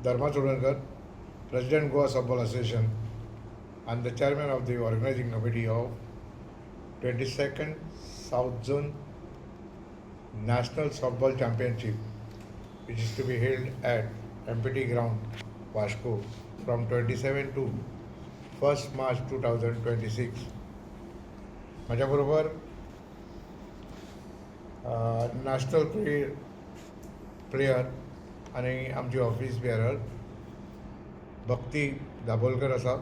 Dharma Chodankar, President, Goa Softball Association and the chairman of the organizing committee of 22nd South Zone National Softball Championship, which is to be held at MPT Ground, Vasco, from 27 to 1st March 2026. माझ्याबरोबर national player आनी आमची office bearer भक्ती दाबोलकर आसा.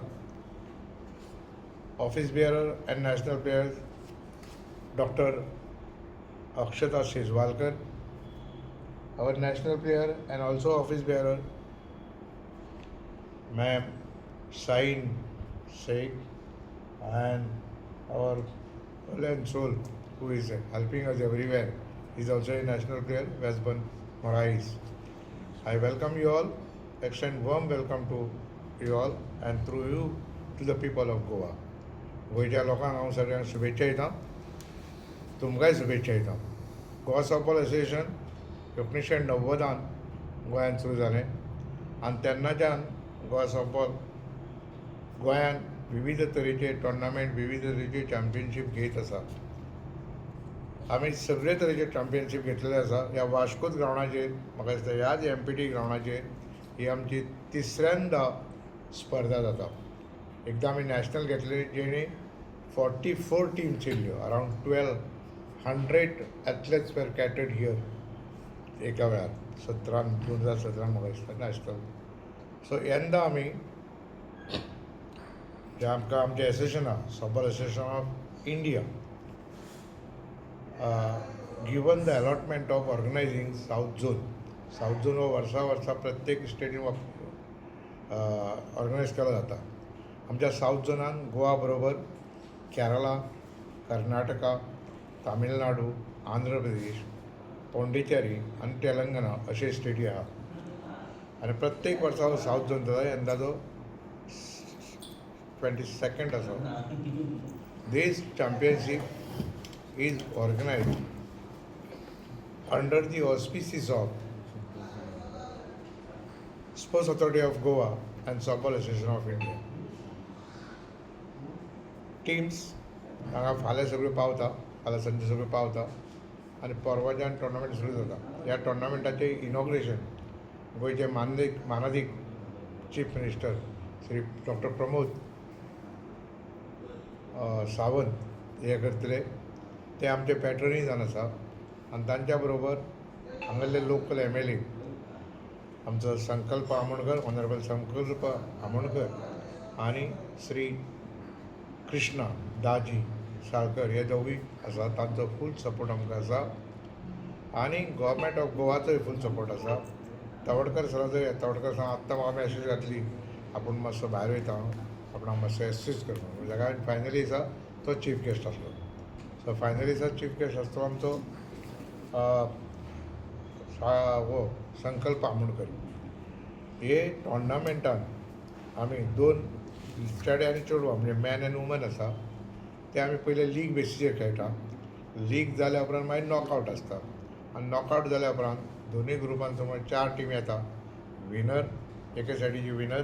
Office bearer and national player Doctor Akshata Shejwalkar, our national player and also office bearer Ma'am Shaheen Sheikh, and our and soul who is helping us everywhere is also a national player, Westburn Morais. I welcome you all, extend warm welcome to you all and through you to the people of Goa. गोंयच्या लोकांक हांव सगळ्यांक शुभेच्छा दिता, तुमकांय शुभेच्छा दिता. Goa softball association 1990न गोंयांत सुरू जालें आनी तेन्नाच्यान गोवा सॉफ्टबॉल गोंयांत विविध तरेचे टोर्नामेंट, विविध तरेचे चॅम्पियनशीप घेयत आसा. आमी सगळे तरेचे चॅम्पियनशीप घेतलेले आसा. ह्या वास्कोच ग्रावंडाचेर, म्हाका दिसता ह्याच एमपीटी ग्रावंडाचेर ही आमची तिसऱ्यांदा स्पर्धा जाता. एकदां आमी नॅशनल घेतले, जेणे 44 teams येयल्ल्यो. Around 1200 athletes were catered here एका वेळार, सतरान, 2017 म्हाका दिसता नॅशनल. सो येन्ना आमी जे आमकां आमचें एसोसिएशन आहा, Softball Association of India, given the allotment of organizing South Zone. South Zone हो वर्सा वर्सा प्रत्येक स्टेटीन ऑर्गनायज केलो जाता. आमच्या सावथ झोनान गोवा बरोबर केरला, कर्नाटका, तामिळनाडू, आंध्र प्रदेश, पॉंडिचेरी आनी तेलंगणा अशे स्टेटी आहा आनी प्रत्येक वर्सा हो सावथ झोन जाता. यंदाचो 22nd आसा. This championship is organized under the auspices of Sports Authority of Goa and Softball Association of India. Teams हांगा फाल्यां सगळ्यो पावता, फाल्यां सांजे सगळ्यो पावता आनी परवाच्यान टोर्नामेंट सुरू जाता. ह्या टोर्नामेंटाचें इनॉग्रेशन गोंयचे मानदीक मानादीक chief minister Shri doctor Pramod Sawant हे करतले. ते आमचे पॅट्रनूय जावन आसा आनी तांच्या बरोबर हांगासरले लोकल एमएलए आमचो संकल्प आमोणकर, ऑनरेबल संकल्प आमोणकर आनी श्री कृष्णा दाजी साळकर हे दोगूय आसा. तांचो फूल सपोर्ट आमकां आसा आनी गव्हर्मेंट ऑफ गोवाचोय फूल सपोर्ट आसा. तवडकर सराचोय. तवडकर सर आत्तां म्हाका मॅसेज घातली, आपूण मातसो भायर वयता, आपणाक मातसो एसिस्ट कर म्हणून. जाका फायनली आसा तो चीफ गेस्ट आसलो. सो फायनली आसा चीफ गेस्ट आसतो आमचो हो संकल्प आमोणकर. हे टोर्नामेंटान आमी दोन चेडे आनी चेडवां, म्हणजे मॅन आनी वुमन आसा, ते आमी पयले लीग बेसीचेर खेळटा. लीग जाल्या उपरांत मागीर नॉकआवट आसता आनी नॉकआवट जाल्या उपरांत दोनूय ग्रुपान समज चार टिमी येता. विनर एके सायडीची विनर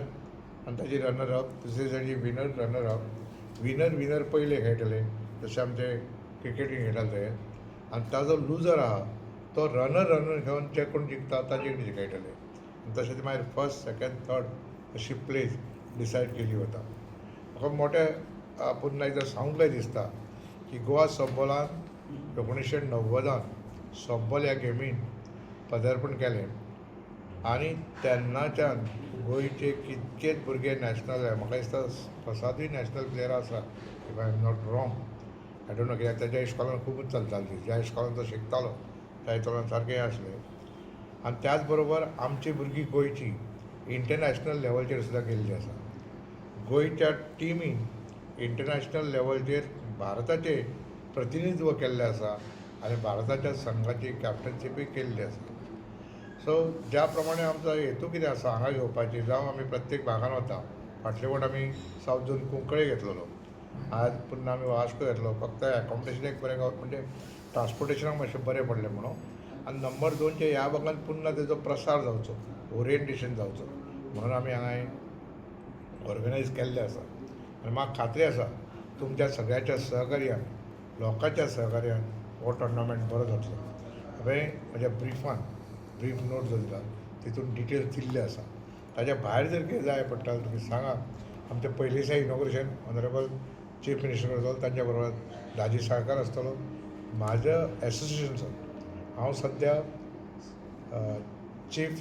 आनी ताजी रनर अप, दुसरे सायडीची winner, runner up. Winner winner पयले खेळटले, जशें आमचे क्रिकेटीन खेळटाले ते. आनी ताजो लुजर आहा तो रनर रनर घेवन जे कोण जिखता ताजे कडेन खेळटले आनी तशेंच मागीर फर्स्ट, सेकंड, थर्ड अशी प्लेस डिसायड केली वता. म्हाका मोठे पुन्हा एकदां सांगूंक जाय दिसता की गोवा सॉफ्टबॉलान 1990न सॉफ्टबॉल ह्या गेमीन पदार्पण केलें आनी तेन्नाच्यान गोंयचे कितकेच भुरगे नॅशनल. म्हाका दिसता प्रसादूय नॅशनल प्लेयर आसा, if I am not wrong, I don't know, कित्याक ताच्या इस्कॉलान खुबूच चलताली ती. ज्या इस्कॉलान तो शिकतालो त्या इस्कॉलान सारकें आसलें. आनी त्याच बरोबर आमची भुरगीं गोंयची इंटरनॅशनल लेवलचेर सुद्दां गेल्ली आसा. गोंयच्या टिमीन इंटरनॅशनल लेवलचेर भारताचें प्रतिनिधित्व केल्लें आसा आनी भारताच्या संघाची कॅप्टनशिपूय केल्ली आसा. सो ज्या प्रमाणे आमचो हेतू कितें आसा हांगा घेवपाची, जावं आमी प्रत्येक भागान वता. फाटले फावट आमी सावथ झोन कुंकळे घेतलेलो, आज पुन्हा आमी वास्को घेतलो. फक्त एकोमोडेशन एक बरें गाव, म्हणजे ट्रान्सपोर्टेशनाक मातशें बरें पडलें म्हणून. आनी नंबर दोनचे ह्या भागान पुन्हा तेजो प्रसार जावचो, ओरिएंटेशन जावचो. म्हणून आमी हांगा ऑर्गनायज केल्लें आसा. आनी म्हाका खात्री आसा तुमच्या सगळ्याच्या सहकार्यान, लोकांच्या सहकार्यान हो टोर्नामेंट बरो जातलो. हांवें म्हज्या ब्रिफान ब्रीफ नोट जो दिला तितून डिटेल्स दिल्ले आसा. ताच्या भायर जर कितें जाय पडटा जाल्यार तुमी सांगा. आमचें पयले दिसा इनॉग्रेशन ऑनरेबल चीफ मिनिस्टर करतलो, तांच्या बरोबर दाजी साळकार आसतलो. म्हाज्या एसोसिएशनचो हांव सद्या चीफ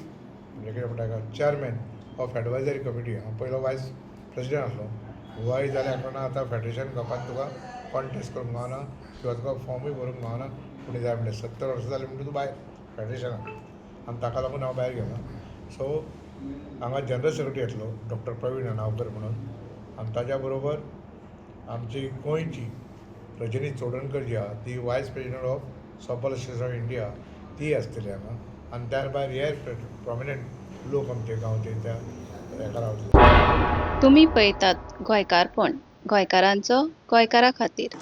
म्हणजे कितें म्हणटा ताका चॅरमॅन ऑफ एडवायजरी कमिटी. हांव पयलो वायस प्रेसिडेंट आसलो. वय जाल्या कारणान आतां फेडरेशन कपान तुका कॉन्टेस्ट करूंक गावना किंवा तुका फॉर्मूय भरूंक गावना. पूण जाय म्हणल्यार 70 वर्सां जालीं म्हणटा तूं भायर फेडरेशनाक, आनी ताका लागून हांव भायर गेलां. सो हांगा जनरल सेक्रेटरी येतलो डॉक्टर प्रवीण अणावकर म्हणून, आनी ताज्या बरोबर आमची गोंयची रजनी चोडणकर जी आहा ती vice president of softball association of India ती आसतली हांगा. आनी त्या भायर हे प्रोमिनंट लोक आमचे गांवचे त्या हेका रावतले. तुमी पळयतात गोंयकारपण, गोंयकारांचो गोंयकारा खातीर.